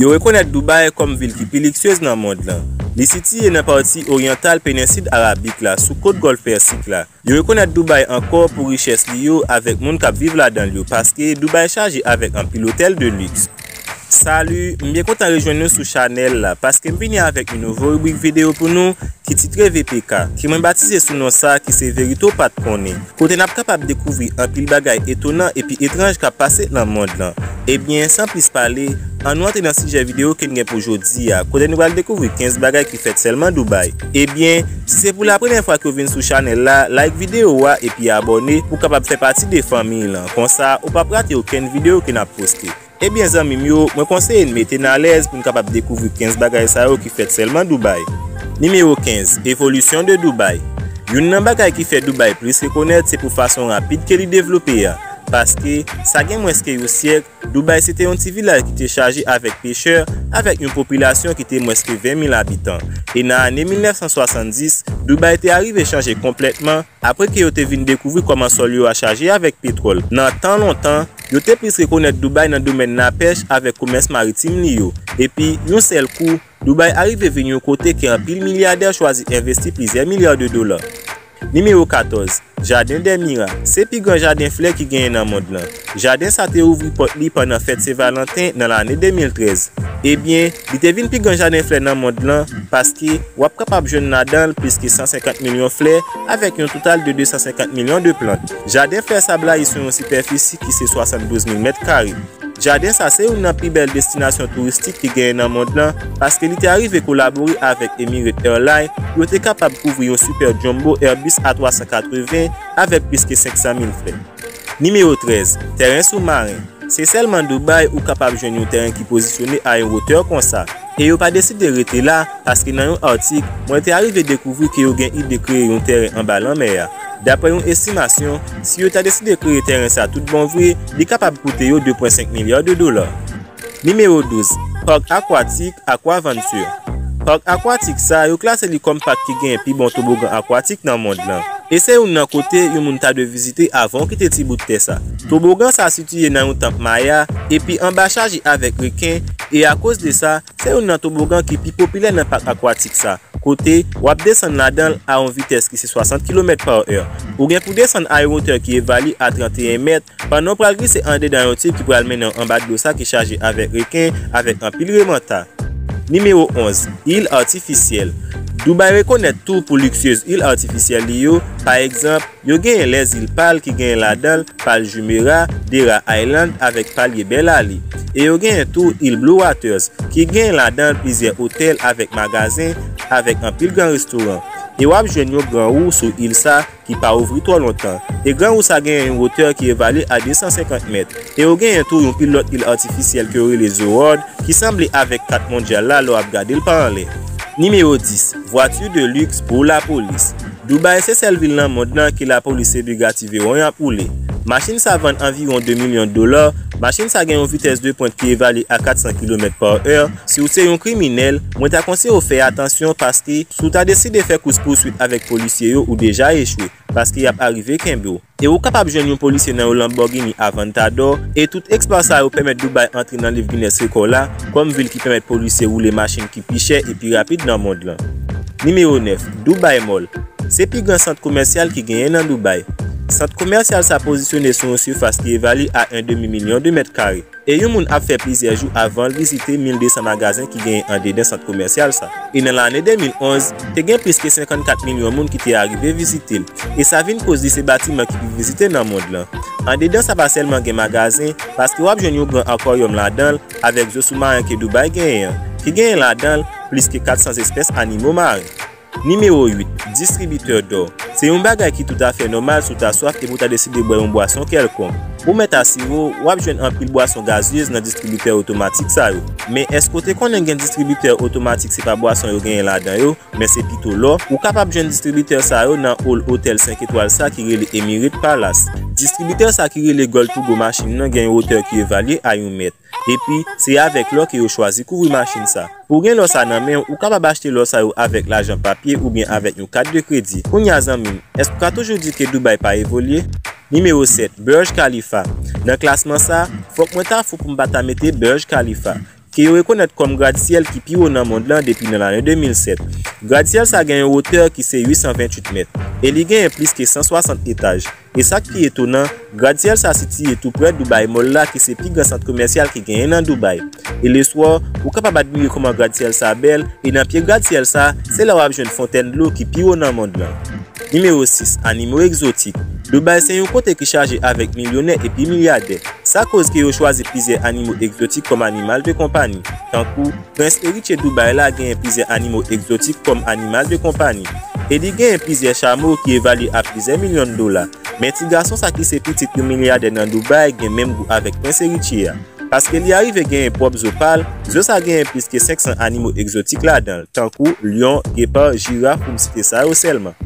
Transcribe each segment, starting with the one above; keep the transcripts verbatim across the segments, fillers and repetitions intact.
Yo rekonèt Dubai kòm vil ki pi liksyez nan mond lan. Li sitiye nan pati oryantal penensil Arabik la, sou kot Gòlf Pèsik la. Yo rekonèt Dubai ankò pou richès li yo, avèk moun k ap viv ladan l yo, paske Dubai chaje avèk anpil otèl de liks. Salut, m byen kontan rejwenn nou sou chanèl la, paske m vini avèk yon nouvo ribrik videyo pou nou ki titre V P K, ke mwen batize sou non sa ki se verite w pa t konnen, kote n ap kapab dekouvri anpil bagay etonan epi etranj k ap pase nan mond lan. Ebyen, san plis pale, ann nou antre nan sijè videyo ke n gen pou jodi a, kote nou pral dekouvri kenz bagay ki fèt sèlman Dubai. Ebyen, si se pou la premyè fwa ke w vin sou chanèl la, like videyo a epi abòne pou w kapab fè pati de fanmi lan. Konsa, ou p ap rate okenn videyo ke n ap poste. Ebyen zanmi m yo, mwen konseye n mete n alèz pou n kapab dekouvri kenz bagay sa yo ki fèt sèlman Dubai. Nimewo kenz, evolisyon de Dubai. Youn nan bagay ki fè Dubai plis rekonèt se pou fason rapid ke li devlope a. Paske, sa gen mwens ke yon syèk, Dubai se te yon ti vilaj ki te chaje avèk pechè, avèk yon popilasyon ki te mwens ke ven mil abitan. E nan ane mil nèf san swasanndis, Dubai te arive chanje konplètman, apre ke yo te vin dekouvri kòman sòl yo a chaje avèk petwòl. Nan tan lontan, yo te plis rekonèt Dubai nan domèn lapèch avèk komès maritim li yo. Epi, yon sèl kou, Dubai arive vin yon kote ke anpil milyadè chwazi envesti plizyè milya de dola. Nimewo katòz, Jaden dè Mira, se pi gran jaden flè ki genyen nan mond lan. Jaden sa te ouvri pòt li pandan fèt Sen Valanten nan lane de mil trèz. Ebyen, li te vin pi gran jaden flè nan mond lan, paske w ap kapab jwenn ladan l plis ke san senkant milyon flè, avèk yon total de de san senkant milyon de plant. Jaden flè sa blayi sou yon sipèfisi ki se swasanndouz mil mèt kare. Jaden sa se youn nan pi bèl destinasyon touristik ki genyen nan mond lan, paske li te arive kolabore avèk Emirates Airlines pou yo te kapab kouvri yon Super Jumbo Airbus A twa san katreven avèk plis ke senk san mil flè. Nimewo trèz, tèren soumaren. Se sèlman Dubai ou kapab jwenn yon tèren ki pozisyone a yon wotè konsa. E yo pa deside rete la, paske nan yon atik, mwen te arive dekouvri ke yo gen ide kreye yon tèren anba lanmè a. Daprè yon estimasyon, si yo ta deside kreye tèren sa tout bon vre, li kapab koute yo de pwen senk milya de dola. Nimewo douz, pak akwatik Aquaventure. Pak akwatik sa, yo klase li kòm pak ki genyen pi bon tobogan akwatik nan mond lan. E se youn nan kote yon moun ta dwe vizite avan w kite ti bout tè sa. Tobogan sa sitiye nan yon tanp Maya, epi anba chaje avèk reken, e akoz de sa, se youn nan tobogan ki pi popilè nan pak akwatik sa, kote w ap desann ladan l a yon vitès ki se swasant kilomèt pa è. Ou gen pou desann a yon wotè ki evalye a tranteyen mèt, pandan w pral glise andedan yon tib ki pral mennen w anba dlo sa ki chaje avèk reken, avèk anpil remanta. Nimewo onz, il atifisyèl. Dubai rekonèt tou pou liksyez il atifisyèl li yo, pa egzanp, yo genyen lèzil Pal ki genyen ladan l Pal Jumeirah, Deira Island avèk Pal Jebel Ali. E yo genyen tou il Blue Waters, ki genyen ladan l plizyè otèl avèk magazen, avèk anpil gran restoran. E w ap jwenn yon gran wou sou il sa ki pa ouvri twò lontan. E gran wou sa genyen yon wotè ki evalye a de san senkant mèt. E yo genyen tou yon pi lòt il atifisyèl ke yo rele Zohorn, ki sanble avèk kat mondyal la lè w ap gade l pa anlè. Nimewo dis, vwati de liks pou lapolis. Dubai se sèl vil nan mond lan ke lapolis se de gativeron y ap woule. Machin sa vann anviwon de milyon dola. Machin sa gen yon vitès de pwent ki evalye a kat san kilomèt pa è. Si w se yon kriminèl, mwen ta konseye w fè atansyon, paske si w ta deside fè kous pouswit avèk polisye yo, ou deja echwe, paske y ap arive kenbe w. E ou kapab jwenn yon polisye nan yon Lamborghini Aventador, e tout eksplwa sa yo pèmèt Dubai antre nan liv Guinness Rekò la kòm vil ki pèmèt polisye woule machin ki pi chè e pi rapid nan mond lan. Nimewo nèf, Dubai Mall. Se pi gran sant komèsyal ki genyen nan Dubai. Sant komèsyal sa pozisyone sou yon sifas ki evalye a en demi milyon de mèt kare. E yon moun ap fè plizyè jou avan l vizite mil de san magazen ki genyen andedan sant komèsyal sa. E nan lane de mil onz, te gen plis ke senkannkat milyon moun ki te arive vizite l. E sa vin koz li se batiman ki pi vizite nan mond lan. Andedan sa pa sèlman gen magazen, paske w ap jwenn yon gran akwaryòm ladan l, avèk zo soumaren ke Dubai genyen an, ki genyen ladan l plis ke kat san espès animo maren. Nimewo uit, distribitè dò. Se yon bagay ki toutafè nòmal si w ta swaf epi w ta deside bwè yon bwason kèlkonk. Ou mèt asire w, w ap jwenn anpil bwason gazyez nan distribitè otomatik sa yo. Men èske w te konnen gen distribitè otomatik se pa bwason yo genyen ladan yo, men se pito lò? Ou kapab jwenn distribitè sa yo nan hall otèl senk etwal sa ki rele Emirates Palace. Distribitè sa ki rele Gold to Go machin nan gen yon wotè ki evalye a yon mèt. Epi, se avèk lò ke yo chwazi kouvri machin sa. Pou w gen lò sa nan men w, ou kapab achte lò sa yo avèk lajan papye oubyen avèk yon kat de kredi. Kounye a, zanmi m, èske w ka toujou di ke Dubai pa evolye? Nimewo sèt, Burj Khalifa. Nan klasman sa, fòk mwen ta fou pou m pa ta mete Burj Khalifa. ke yo rekonèt kòm gradsyèl ki pi wo nan mond lan depi nan lane de mil sèt. Gradsyèl sa gen yon wotè ki se uit san venntuit mèt, e li genyen plis ke san swasant etaj. E sa k pi etonan, gradsyèl sa sitiye tou prè Dubai Mall la, ki se pi gran sant komèsyal ki genyen nan Dubai. E leswa, ou kapab admire kòman gradsyèl sa bèl, e nan pye gradsyèl sa, se la w ap jwenn fontèn dlo ki pi wo nan mond lan. Nimewo sis, animo egzotik. Dubai se yon kote ki chaje avèk milyonè epi milyadè. Sa koz ke yo chwazi plizyè animo egzotik kòm animal de konpanyi, tankou prens eritye Dubai la genyen plizyè animo egzotik kòm animal de konpanyi, e li genyen plizyè chamo ki evalye a plizyè milyon dola. Men ti gason sa ki se pitit yon milyadè nan Dubai gen menm gou avèk prens eritye a. Paske li arive genyen pwòp zo pa l, zo sa genyen plis ke senk san animo egzotik ladan l, tankou lyon, gepa, jiraf, pou m site sa yo sèlman.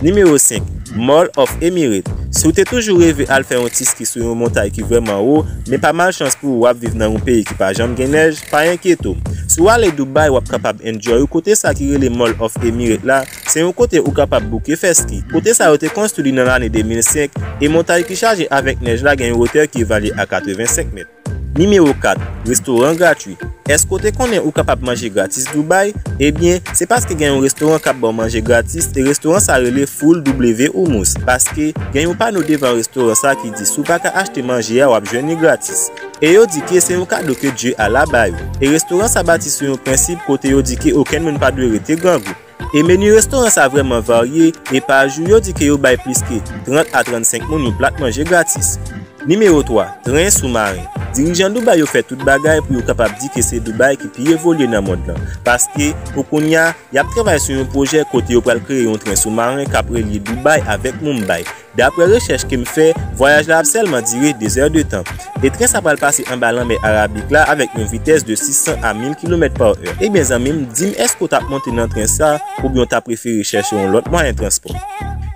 Nimewo senk, Mall of Emirates. Si w te toujou reve al fè yon ti ski sou yon montay ki vrèman wo, men pa malchans pou ou, w ap viv nan yon peyi ki pa janm gen nèj, pa enkyete w. Si w ale Dubai, w ap kapab enjoy ou kote sa ki rele Mall of Emirates la, se yon kote ou kapab bouke fè ski. Kote sa yo te konstwi li nan lane de mil senk, e montay ki chaje avèk nèj la gen yon wotè ki evalye a katrevensenk mèt. Nimewo kat, restoran gratwi. Èske w te konnen ou kapab manje gratis Dubai? Ebyen, se paske gen yon restoran k ap ba w manje gratis, e restoran sa rele Full W Hummus, paske gen yon pano devan restoran sa ki di si w pa ka achte manje a, w ap jwenn li gratis. E yo di ke se yon kado ke Dye Allah ba yo. E restoran sa bati sou yon prensip kote yo di ke okenn moun pa dwe rete grangou. E meni restoran sa vrèman varye, e pa jou yo di ke yo bay plis ke trant a trannsenk moun yon plat manje gratis. Nimewo twa, tren soumaren. Dirijan Dubai yo fè tout bagay pou yo kapab di ke se Dubai ki pi evolye nan mond lan, paske pou kounye a, y ap travay sou yon pwojè kote yo pral kreye yon tren soumaren k ap relye Dubai avèk Mumbai. Daprè rechèch ke m fè, vwayaj la ap sèlman dire de zè de tan. E tren sa pral pase anba lanmè Arabik la avèk yon vitès de sis san a mil kilomèt pa è. Ebyen zanmi m, di m èske w t ap monte nan tren sa, oubyen w ta prefere chèche yon lòt mwayen transpò?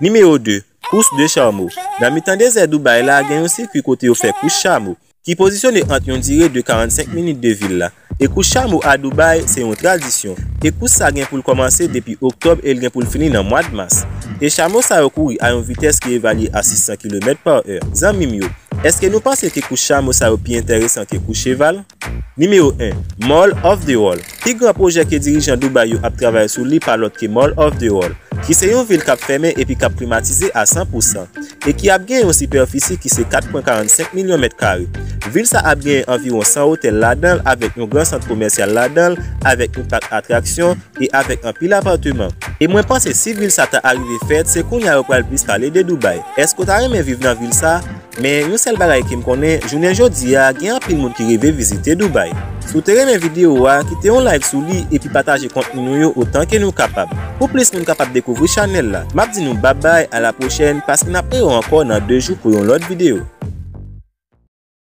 Nimewo de, Course de chameau. Nan mitan dezè Dubai la, gen yon sikwi kote yo fè kous chamo, ki pozisyone ant yon dire de karannsenk minit de vil la. E kous chamo a Dubai, se yon tradisyon. E kous sa gen pou l kòmanse depi oktòb e l gen pou l fini nan mwa d mas. E chamo sa yo kouri a yon vitès ki evalye a sis san kilomèt pa è. Zanmi m yo, èske nou panse ke kous chamo sa yo pi enteresan ke kous cheval? Nimewo en, Mall of the World. Pi gran pwojè ke dirijan Dubai yo ap travay sou li pa lòt ke Mall of the World, ki se yon vil k ap fèmen epi k ap klimatize a san pou san, e ki ap gen yon sipèfisi ki se kat pwen karannsenk milyon mèt kare. Vil sa ap gen anviwon san otèl ladan l, avèk yon gran sant komèsyal ladan l, avèk yon pak atraksyon, e avèk anpil apatman. E mwen panse si vil sa ta arive fèt, se kounye a yo pral plis pale de Dubai. Èske w ta renmen viv nan vil sa? Men yon sèl bagay ke m konnen, jounen jodi a, gen anpil moun ki reve vizite Dubai. Si w te renmen videyo a, kite yon like sou li epi pataje kontni nou yo otan ke nou kapab, pou plis moun kapab dekouvri chanèl la. M ap di nou babay, a la pwochèn, paske n ap rewè ankò nan de jou pou yon lòt videyo.